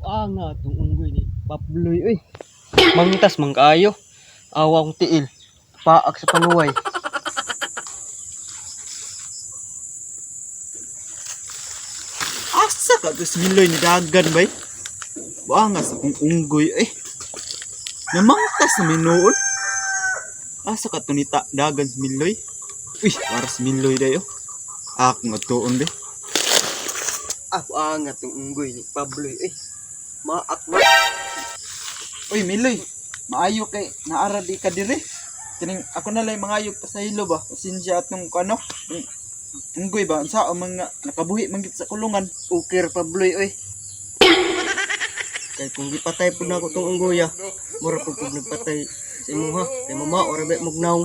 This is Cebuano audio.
Buanga tong unggoy ni Pabloy oy. Mangtas man kaayo. Awa akong tiil. Paak sa panuway. Asa ka to si Miloy ni dagan bay? Buanga sa akong unggoy eh. Namangtas na minuon. Asa ka to ni dagan si Miloy? Uy, para si Miloy dayo. Akong atuon be. Ah, buanga tong unggoy ni Pabloy oy. Maak man. Uy, Miloy, maayo kay naara di ka dire. Kining ako na lang mangayog pa sa hilo ba. Pasensya atong kano. Unggoy ba unsa ang mga nakabuhi man gid sa kulungan. Ukir Pabloy oy. Kay kung gipatay pud nako tong unggoy ah, mura pud kog nagpatay sa imuha kay mama ora ba mugnaw.